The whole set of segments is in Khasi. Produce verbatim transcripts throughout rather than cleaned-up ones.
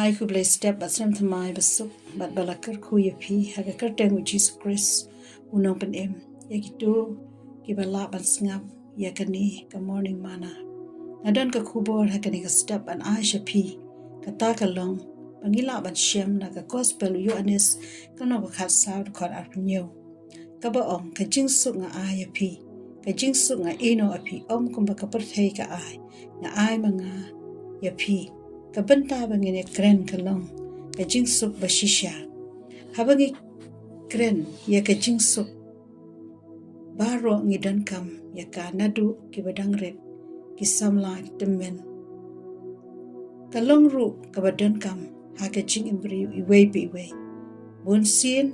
Ai khublei step bad snem thymmai basuk bad ba la kyrkhu ïa phi ha ka kyrteng u Jisu Khrist u nongpynim. Ïa kito kiba lah ban sngap ïa kane ka morning manna, nga don ka khubor ha kane ka step ban ai sha phi. Kata ka long ba ngi lah ban shem na ka gospel u Ïoannis ka lynnong ba khatsaw dkhot arphew hynñiew, kaba ong, ka jingsuk nga ai ïa phi, ka jingsuk nga ïehnoh ïa phi, ym kumba ka pyrthei ka ai, nga ai ma nga ïa phi. Ka bynta ba ngin ïa kren ka long ka jingsuk ba shisha. Haba ngi kren ïa ka jingsuk, baroh ngi donkam ïa ka, naduh kiba dang rit, ki samla tymmen. Ka long ruh kaba donkam ha ka jingim briew iwei pa iwei. Bun sien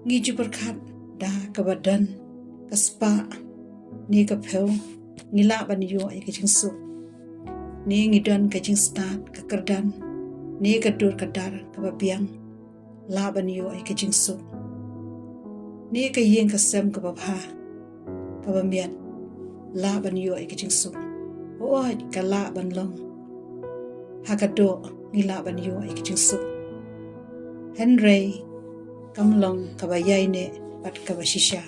ngi ju pyrkhat da kaba don ka spah ne ka phew, ngi lah ban ïoh ïa ka jingsuk. Ne ngi don ka jingstad ka kyrdan ne ka dur ka dar kaba biang, lah ban ïoh ïa ka jingsuk. Ne ka ïing ka sem kaba bha kaba miat, lah ban ïoh ïa ka jingsuk. Hooid, ka lah ban long ha ka doh ngi lah ban ïoh ïa ka jingsuk, hynrei kam long kaba ïaineh bad kaba shisha.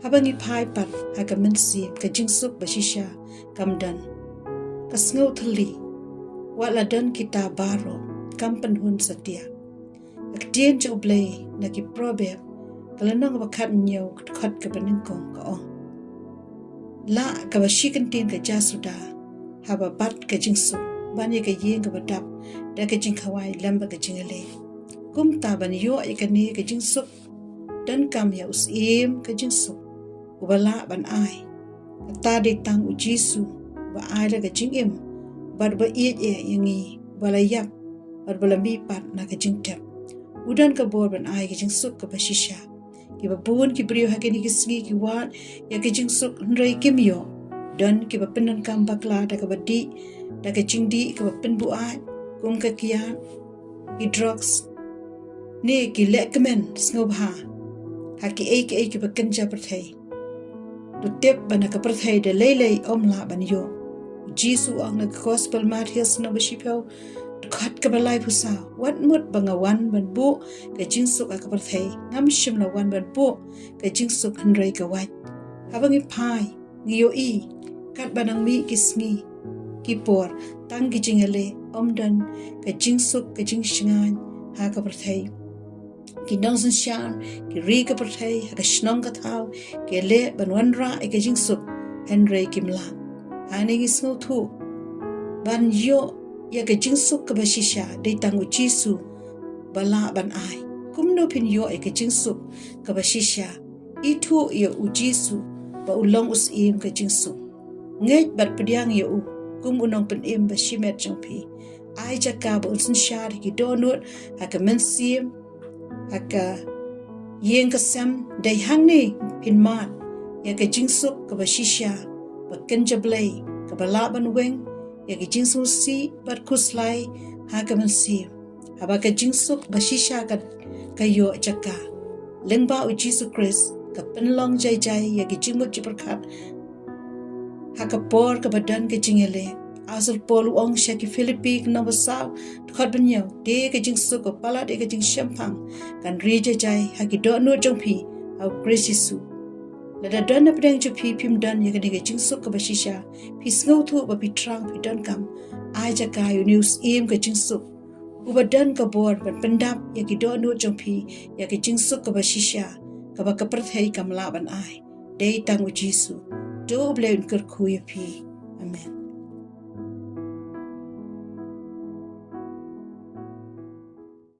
Haba ngi phai pat ha ka mynsiem, ka jingsuk ba shisha kam don. Ka sngewthylli, wat la don kita baroh, kam pynhun satia. Ka ktien jong U Blei na ki Proverb ka lynnong ba khathynñiew, ka dkhot kaba nyngkong ka ong, lah kaba shi kyntien ka jasuda haba bat ka jingsuk ban ïa ka ïing kaba dap da ka jingkhawai lem bad ka jingïaleh. Kumta ban ïoh ïa kane ka jingsuk, donkam ïa u Syiem ka jingsuk uba lah ban ai. Kata dei tang u Jisu uba ai la ka jingim bad uba ïeit eh ïa ngi, uba la ïap bad uba la mihpat na ka jingtep. U don ka bor ban ai ka jingsuk kaba shisha. Kiba bun ki briew ha kine ki sngi ki wad ïa ka jingsuk hynrei kim ïoh. Don kiba pyndonkam bakla da kaba dih, da ka jingdih kaba pynbuaid, kum ka kiad, ki drugs, ne ki lehkmen sngewbha ha kiei kiei kiba kynja pyrthei. To tip ba na ka pyrthei da lei lei ym lah ban ïoh. U Jisu u ong na ka gospel Mathaios lynnong ba shiphew, dkhot kaba laiphew saw, wat mut ba nga wan ban buh ka jingsuk ha ka pyrthei. Ngam shym la wan ban buh ka jingsuk hynrei ka wait. Haba ngi phai, ngi ïohi katba nang mih ki sngi ki por, tang ki jingïaleh, ym don ka jingsuk ka jingshngaiñ ha ka pyrthei. Ki nongsynshar, ki ri ka pyrthei, ha ka shnong ka thaw, ki leh ban wanrah ïa ka jingsuk, hynrei kim lah. Hangne ngi sngewthuh, ban ïoh ïa ka jingsuk kaba shisha dei tang u Jisu ba lah ban ai. Kumno phin ïoh ïa ka jingsuk kaba shisha? Ithuh ïa u Jisu ba u long u Syiem ka jingsuk. Ngeit bad pdiang ïa u kum u nongpynim ba shimet jong phi. Ai jaka ba un synshar ïa ki dohnud ha ka mynsiem, ha ka ïing ka sem. Dei hangne phin mad ïa ka jingsuk kaba shisha, ba kynja Blei, kaba lah ban weng ïa ka jingsngewsih bad khuslai ha ka mynsiem. Haba ka jingsuk ba shisha ka, ka ïoh jaka, lyngba u Jisu Khrist ka pynlong jai jai ïa ki jingmut jingpyrkhat ha ka por kaba don ka jingïaleh. Apostol Paul u ong sha ki Philippi ka lynnong ba saw, dkhot ba hynñiew, te ka jingsuk ba palat ïa ka jingshemphang kan ri jai jai ha ki dohnud jong phi ha u Khrist Jisu. Lada don na pdeng jong phi phim don ïa kane ka jingsuk kaba shisha, phi sngewthuh ba phi thrang, phi donkam, ai jaka ïa une u Syiem ka jingsuk uba don ka bor ban pyndap ïa ki dohnud jong phi ïa ka jingsuk kaba shisha, kaba ka pyrthei kam lah ban ai. Dei tang u Jisu. To U Blei un kyrkhu ïa phi. Amen.